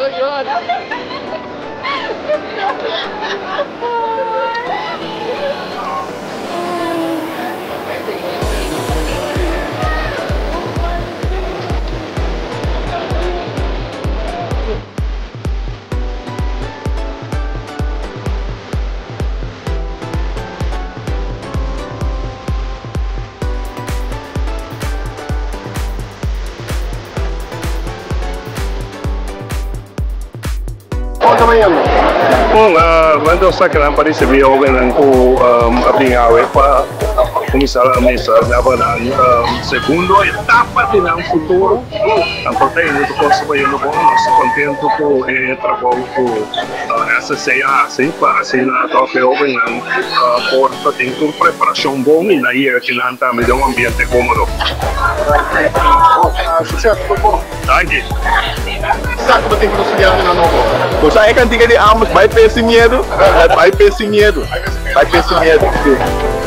my God. Kon ta bayendo? Bon, nan ta sa kinan pa ricibi hobennan cu a bin awe pa cuminsa mesa pa nan segundo etapa di nan futuro. Nan por ta yendo tur cos ta bayendo bon. Nos ta contento cu e trabou cu SSC a haci pa asina toch e hobennan por ta tin tur preparacion bon y nan yega kinan tambe den un ambiente comodo. Suceso tur bon. Danki. Sa ku bo tin ku studiantenan nobo? Bo sa e kantika di Amos, Bai p'e sin miedu? Bai p'e sin miedu. Bai p'e sin miedu, si.